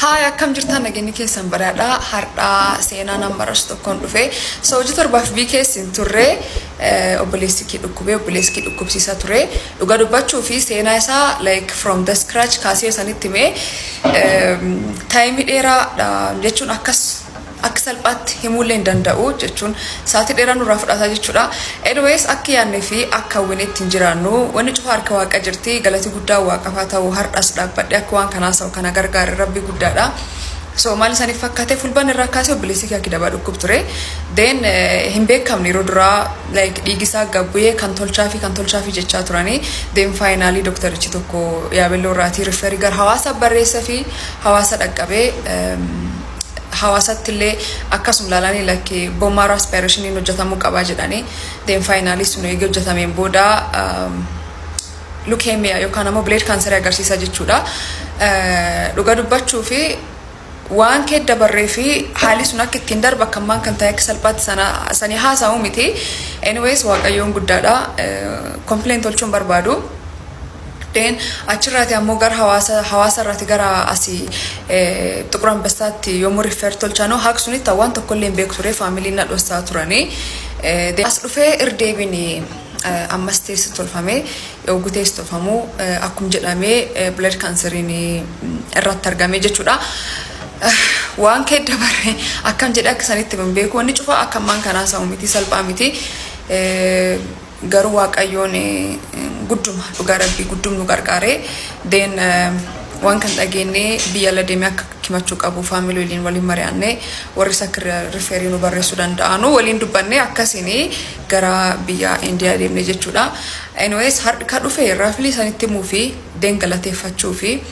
Hi, akkam jirtan? Nageenyi keessan badhaadhaa. Har'aa seenaa nama marasu tokkoon dhufe. So hojii 7f bii keessa hin turre. Obboleessi kee dhukkubee, obboleessi kee dhukkubsiisaa ture. Dhugaa dubbachuu fi seenaa isaa like from the scratch kaasee sanitti himee time dheeraa jechuun akkas akka salphaatti himuullee hin danda'u jechuun sa'aatii dheeraa nurraa fudhataa jechuudha. Anyways, akka yaadnee fi akka hawwinetti hin jiraannu. Wanni cufa harka Waaqa jirti. Galati guddaa Waaqafaa ta'u. Har'as dhaabbadhee akka waan kanaa sa'u kana gargaare Rabbi guddaadha. So maal isaaniif fakkaate, Fulbaan irraa kaasee obboleessi kee akka dabaa dhukkub ture. Then hin beekamne yeroo duraa, like dhiigisaa gabbu'ee kan tolchaa fi kan tolchaa fi jechaa turanii. Then finally doktarichi tokko Yaabelloo irraatii refer gara Hawaasa barreessa fi Hawaasa dhaqqabee, Hawaasatti illee akkasuma ilaalanii lakkee bone marrow aspirationiin hojjetamuu qabaa jedhanii. Then finally sun eegee hojjetameen booda leukemia yookaan ammoo blood cancerii agarsiisa jechuudha. Dhuga dubbachuu fi waan kee dabarree fi haalli sun akka ittiin darba akka ammaan kan ta'e akka salphaatti sanii haasa'u miti. Anyways, Waaqayyoon guddaadha. Complain tolchuun barbaadu. Then achirraati ammoo gara Hawaasa irraati gara asii Xuqur Ambassaatti yommuu refer tolchanoo haaq sunitti waan tokkollee hin beeku ture, familyn na dhossaa turanii. As dhufee irdeebiin ammas teessi tolfame. Yogguu teessi tolfamu akkum jedhamee blood canceriin irratti argame jechuudha. Waan kee dabarre akkam jedhee akka sanitti hin beeku. Wanni cufaa akka ammaan kanaa sa'u miti, salphaa miti. Garuu Waaqayyoon gudduma, dhugaa Rabbii guddum nu gargaaree. Then waan kan dhageenye biyya ala deemee akka himachuu qabu family waliin waliin mari'annee, warri isa akka referii nu barreessuu danda'anu waliin dubbanne, akkasiin gara biyya Indiyaa deemne jechuudha. Anyways, ka dhufe roughly sanitti himuu fi then galateeffachuu fi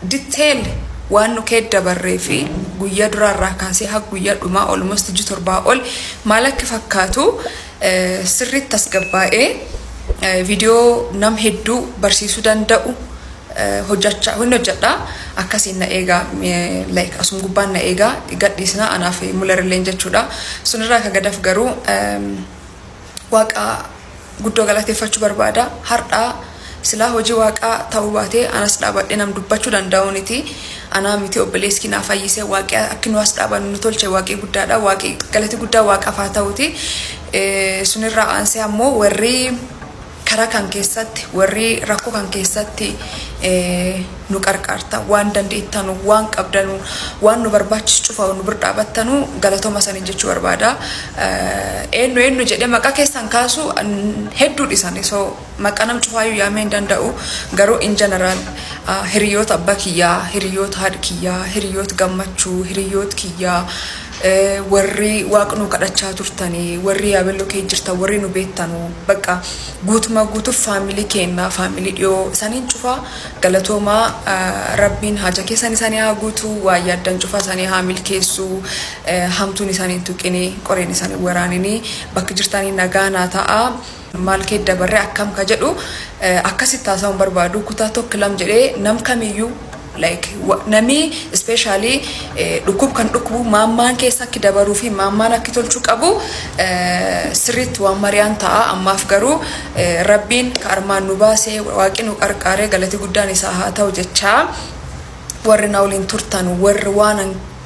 detail waan nu kee dabarree fi guyyaa duraarraa kaasee haga guyyaa dhumaa, almost ji'a 7 ol, maal akka fakkaatu sirriitti tasgabbaa'ee viidiyoo nam hedduu barsiisuu danda'u hojjechaa hin hojjedha. Akkasiin na eegaa, like asuma gubbaan na eegaa, gadhiisna anaaf mularilleen jechuudha. Sunirraa ka gadaf garuu Waaqa guddoo galateeffachuu barbaada. Har'aa silaa hojii Waaqaa ta'uu baatee anas dhaabadhee nam dubbachuu danda'uuniti. Anaa miti, obboleessi naa fayyisee, Waaqii akka nu as dhaabannu nu tolche Waaqii guddaadha. Waaqii galati guddaa Waaqaaf haa ta'uti. Sunirraa aansee ammoo warri karaa kan keessatti, warri rakkoo kan keessatti nu qarqaarta, waan dandeettanu, waan qabdanu, waan nu barbaachisu cufa nu bira dhaabattanu, galatooma saniin jechuu barbaada. Eenyu eenyu jedhee maqaa keessan kaasu hedduu dhisani, so maqaa nam cufaayyuu yaamee hin danda'u. Garuu in general hiriyoota abbaa kiyyaa, hiriyoota haadha kiyyaa, hiriyoota gammachuu, hiriyoota kiyyaa, warri Waaqnu kadhachaa turtanii, warri Yaabelloo kee jirtan, warri nu beektanu, bakka guutuma guutuuf family keenna, family dhiyoo isaaniin cufaa galatoomaa. Rabbiin haja keessan isaanii haa guutuu, waa yaaddan cufaa isaanii haa milkeessuu, hamtuun isaanii hin tuqinii, qoreen isaanii waraanini, bakka jirtanii nagaa naa ta'a. Maal kee dabarree akkam ka jedhu akkasitti haasa'uun barbaadu. Kutaa tokko lam jedhee nam kamiyyuu, like nami especially dhukkub kan dhukkubu maammaan keessa akki dabaruu fi maammaan akki tolchuu qabu sirriitti waan mari'aan ta'a. Ammaaf garuu Rabbiin ka armaan nu baasee, Waaqni nu qarqaaree, galati guddaan isaa haa ta'u jechaa, warri na waliin turtan, warri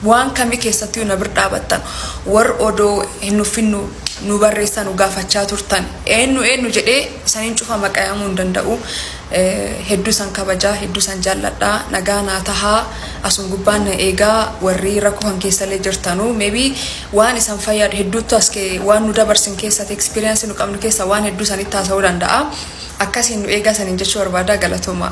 waan kamii keessatti na bir dhaabattan, warri odoo hin nuffinnu nu barreessan, nu gaafachaa turtan, eenyu eenyu jedhee saniin cufa maqaa yaamuu hin danda'u. Hedduu isan kabajaa, hedduu isan jaalladhaa. Nagaa naa tahaa, asuma gubbaan na eegaa. Warri rakkoo kan keessallee jirtanu, maybe waan isan fayyadu hedduutu as waan nu dabarsin keessatti, experience nu qabnu keessa waan hedduu isanitti haasa'uu danda'a. Akkasiin nu eegaa saniin jechuu barbaada. Galatooma.